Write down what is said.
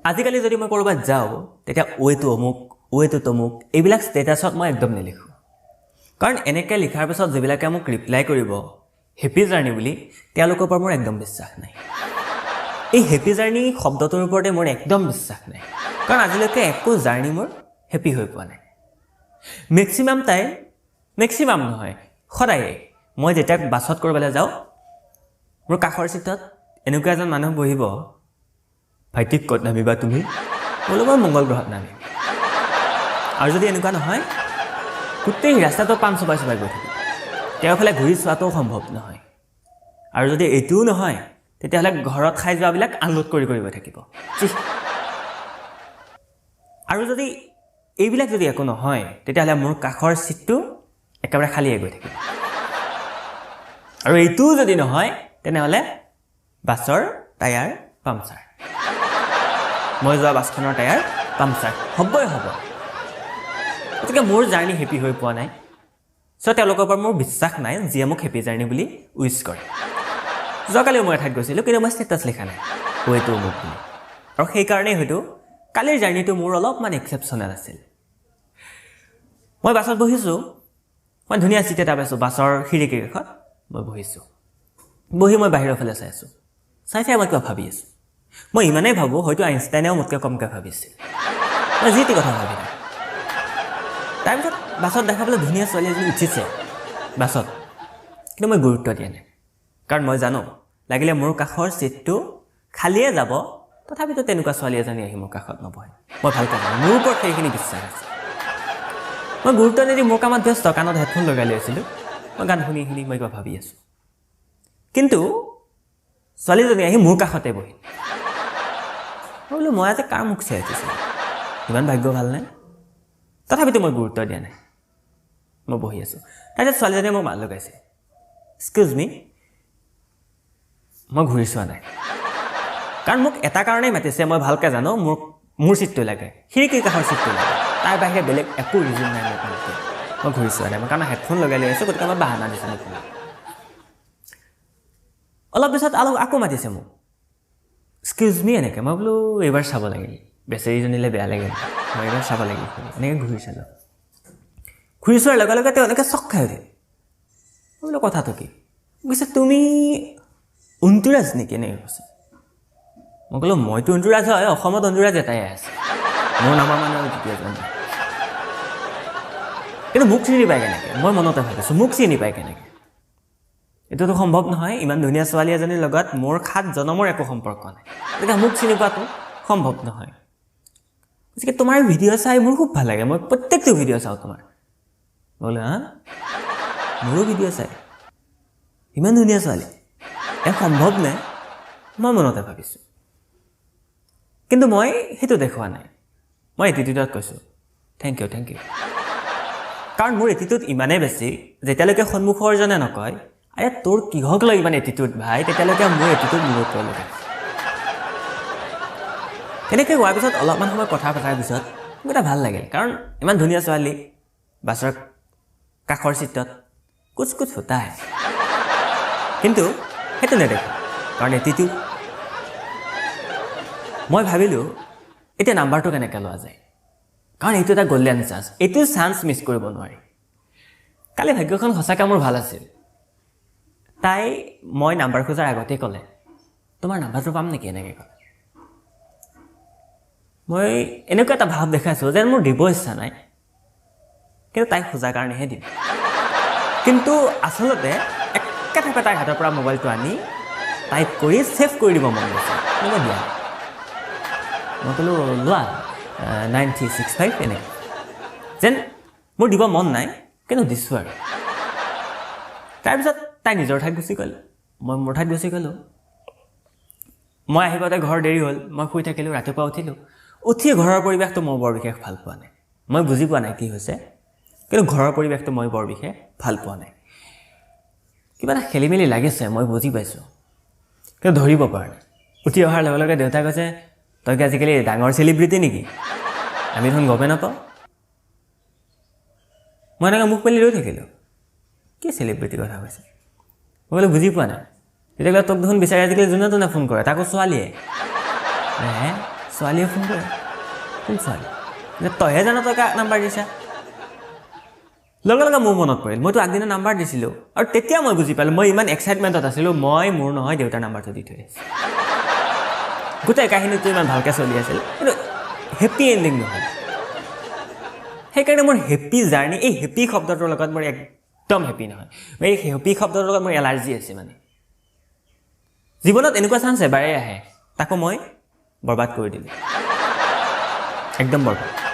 আজিকালি যদি মই ক'ৰবাত যাওঁ, তেতিয়া এইটো অমুক, এইটো তমুক, এইবিলাক ষ্টেটাছত মই একদম নিলিখোঁ। কাৰণ এনেকৈ লিখাৰ পিছত যিবিলাকে মোক ৰিপ্লাই কৰিব হেপী জাৰ্ণি বুলি, তেওঁলোকৰ পৰা মোৰ একদম বিশ্বাস নাই। এই হেপী জাৰ্ণি শব্দটোৰ ওপৰতে মোৰ একদম বিশ্বাস নাই, কাৰণ আজিলৈকে একো জাৰ্ণি মোৰ হেপী হৈ পোৱা নাই। মেক্সিমাম টাইম, মেক্সিমাম নহয়, সদায়ে মই যেতিয়া বাছত ক'ৰবালৈ যাওঁ, মোৰ কাষৰ চিটত এনেকুৱা এজন মানুহ বহিব, "ভাইটিক ক'ত নামিবা তুমি?" বোলো, "মই মংগল গ্ৰহত নামিম।" আৰু যদি এনেকুৱা নহয়, গোটেই ৰাস্তাটো পাণ চবাই চবাই গৈ থাকিব, তেওঁৰ ফালে ঘূৰি চোৱাটোও সম্ভৱ নহয়। আৰু যদি এইটোও নহয়, তেতিয়াহ'লে ঘৰত খাই যোৱাবিলাক আনলোড কৰি কৰি গৈ থাকিব। ছিঃ। আৰু যদি এইবিলাক যদি একো নহয়, তেতিয়াহ'লে মোৰ কাষৰ চিটটো একেবাৰে খালীয়ে গৈ থাকিব। আৰু এইটোও যদি নহয়, তেনেহ'লে বাছৰ টায়াৰ পামচাৰ, মই যোৱা বাছখনৰ টায়াৰ পামচাৰ হ'বই হ'ব। গতিকে মোৰ জাৰ্ণি হেপী হৈ পোৱা নাই। চ' তেওঁলোকৰ পৰা মোৰ বিশ্বাস নাই যিয়ে মোক হেপী জাৰ্ণি বুলি উইচ কৰে। যোৱাকালিও মই এঠাইত গৈছিলোঁ, কিন্তু মই ষ্টেটাছ লিখা নাই এইটো মোক বুলি। আৰু সেইকাৰণেই হয়তো কালিৰ জাৰ্ণিটো মোৰ অলপমান এক্সেপশ্যনেল আছিল। মই বাছত বহিছোঁ, মই ধুনীয়া চিট এটা পাইছোঁ বাছৰ খিৰিকীৰ কাষত। মই বহিছোঁ, বহি মই বাহিৰৰ ফালে চাই আছোঁ, চাই চাই মই কিবা ভাবি আছোঁ। মই ইমানেই ভাবোঁ, হয়তো আইনষ্টাইনেও মোতকৈ কমকৈ ভাবিছিল। মই যি টি কথা ভাবি থাকোঁ। তাৰপিছত বাছত দেখা পালোঁ ধুনীয়া ছোৱালী এজনী উঠিছে বাছত, কিন্তু মই গুৰুত্ব দিয়া নাই। কাৰণ মই জানো, লাগিলে মোৰ কাষৰ চিটটো খালীয়ে যাব, তথাপিতো তেনেকুৱা ছোৱালী এজনী আহি মোৰ কাষত নবহে। মই ভালকৈ জানো, মোৰ ওপৰত সেইখিনি বিশ্বাস আছে। মই গুৰুত্ব নিদি মোৰ কামত ব্যস্ত, কাণত হেডফোন লগাই লৈ আছিলোঁ। মই গান শুনি শুনি মই কিবা ভাবি আছোঁ, কিন্তু ছোৱালীজনী আহি মোৰ কাষতে বহিল। মই বোলো, মই আজি কাৰ মুখ চাই উঠিছিলোঁ? ইমান ভাগ্য ভালনে? তথাপিতো মই গুৰুত্ব দিয়া নাই, মই বহি আছোঁ। তাৰপিছত ছোৱালীজনীয়ে মোক মাত লগাইছে, "এক্সকিউজ মি।" মই ঘূৰি চোৱা নাই, কাৰণ মোক এটা কাৰণেই মাতিছে, মই ভালকৈ জানো, মোৰ চিটটো লাগে, খিৰিকীৰ কাষৰ চিটটো লাগে। তাৰ বাহিৰে বেলেগ একো ৰিজন নাই মোক মাতি। মই ঘূৰি চোৱা নাই, মই কাৰণ হেডফোন লগাই লৈ আছোঁ, গতিকে মই বাহানা দিছোঁ নুশুনা। অলপ পিছত অলপ আকৌ মাতিছে মোক, "এক্সকিউজ মি" এনেকৈ। মই বোলো, এইবাৰ চাব লাগিল, বেচেৰীজনীলৈ বেয়া লাগিল, মই এইবাৰ চাব লাগিল। এনেকৈ ঘূৰি চালোঁ। ঘূৰি চোৱাৰ লগে লগে তেওঁ এনেকৈ চক খাই উঠিল। মই বোলো, কথাটো কি? কৈছে, "তুমি অন্তুৰাজ নেকি?" এনেকৈ কৈছে। মই ক'লোঁ, মইতো অন্তুৰাজ হয়, অসমত অন্তুৰাজ এটাই আছে, মোৰ নামৰ মানে আৰু দ্বিতীয়জন নাই। কিন্তু মোক চিনি পায় কেনেকৈ? মই মনতে ভাবিছোঁ, মোক চিনি পায় কেনেকৈ? এইটোতো সম্ভৱ নহয়। ইমান ধুনীয়া ছোৱালী এজনীৰ লগত মোৰ সাত জনমৰ একো সম্পৰ্ক নাই, গতিকে মোক চিনি পোৱাটো সম্ভৱ নহয়। গতিকে, তোমাৰ ভিডিঅ' চাই মোৰ খুব ভাল লাগে, মই প্ৰত্যেকটো ভিডিঅ' চাওঁ তোমাৰ। বোলে, হা, মোৰো ভিডিঅ' চাই ইমান ধুনীয়া ছোৱালী, এ সম্ভৱ নে? মই মনতে ভাবিছোঁ, কিন্তু মই সেইটো দেখুওৱা নাই। মই এটিটিউডত কৈছোঁ, "thank U, thank U." কাৰণ মোৰ এটিটিউড ইমানেই বেছি, যেতিয়ালৈকে সন্মুখৰজনে নকয়, "আৰে, তোৰ কিহক লৈ ইমান এটিটিউড ভাই?" তেতিয়ালৈকে মোৰ এটিটিউড মোৰ ওপৰলৈকে। তেনেকৈ কোৱাৰ পিছত অলপমান সময় কথা পতাৰ পিছত মোক এটা ভাল লাগিল, কাৰণ ইমান ধুনীয়া ছোৱালী বাছৰ কাষৰ চিটত, कुछ कुछ होता है। কিন্তু সেইটো নেদেখোঁ, কাৰণ এটিটিউড। মই ভাবিলোঁ, এতিয়া নাম্বাৰটো কেনেকৈ লোৱা যায়? কাৰণ এইটো এটা গল্ডেন চান্স, এইটো চান্স মিছ কৰিব নোৱাৰি। কালি ভাগ্যখন সঁচাকৈ মোৰ ভাল আছিল। তাই মই নাম্বাৰ খোজাৰ আগতেই ক'লে, "তোমাৰ নাম্বাৰটো পাম নেকি?" এনেকৈ ক'লে। মই এনেকুৱা এটা ভাৱ দেখাইছোঁ যেন মোৰ দিব ইচ্ছা নাই, কিন্তু তাইক খোজাৰ কাৰণেহে দিম। কিন্তু আচলতে একেথাপে তাইৰ হাতৰ পৰা মোবাইলটো আনি টাইপ কৰি ছেভ কৰি দিব মন গৈছে, কিন্তু মই দিয়া নাই। মই ক'লোঁ, "লোৱা, 9365" এনেকৈ। যেন মোৰ দিব মন নাই, কিন্তু দিছোঁ আৰু। তাৰপিছত তাই নিজৰ ঠাইত গুচি গ'ল, মই মোৰ ঠাইত গুচি গ'লোঁ। মই আহি পাওঁতে ঘৰ দেৰি হ'ল, মই শুই থাকিলোঁ। ৰাতিপুৱা উঠিলোঁ, উঠি ঘৰৰ পৰিৱেশটো মই বৰ বিশেষ ভাল পোৱা নাই। মই বুজি পোৱা নাই কি হৈছে, কিন্তু ঘৰৰ পৰিৱেশটো মই বৰ বিশেষ ভাল পোৱা নাই। কিবা এটা খেলি মেলি লাগিছে, মই বুজি পাইছোঁ, কিন্তু ধৰিব পৰা নাই। উঠি অহাৰ লগে লগে দেউতাই কৈছে, "তই কি আজিকালি ডাঙৰ চেলিব্ৰিটি নেকি? আমি দেখোন গমেই নাপাওঁ।" মই এনেকৈ মুখ মেলি ৰৈ থাকিলোঁ, কি চেলিব্ৰিটিৰ কথা কৈছে? মই বোলো, বুজি পোৱা নাই। তেতিয়া ক'লে, তোক দেখোন বিচাৰি আজিকালি যোনে তোনে ফোন কৰে, তাকো ছোৱালীয়ে। হে, ছোৱালীয়ে ফোন কৰে? কোন ছোৱালী? যে তইহে জান তই কাক নাম্বাৰ দিছা। লগে লগে মোৰ মনত পৰিল, মইতো আগদিনা নাম্বাৰ দিছিলোঁ। আৰু তেতিয়া মই বুজি পালোঁ, মই ইমান এক্সাইটমেণ্টত আছিলোঁ, মই মোৰ নহয় দেউতাৰ নাম্বাৰটো দি থৈ আহিছোঁ। গোটেই কাহিনীটো ইমান ভালকৈ চলি আছিল, কিন্তু হেপ্পী এণ্ডিং নহ'ল। সেইকাৰণে মোৰ হেপ্পী জাৰ্ণি, এই হেপ্পী শব্দটোৰ লগত মোৰ একদম হেপ্পী নহয়। এই হেপ্পী শব্দটোৰ লগত মোৰ এলাৰ্জি আছে। মানে জীৱনত এনেকুৱা চান্স এবাৰেই আহে, তাকো মই বৰবাদ কৰি দিলোঁ, একদম বৰবাদ।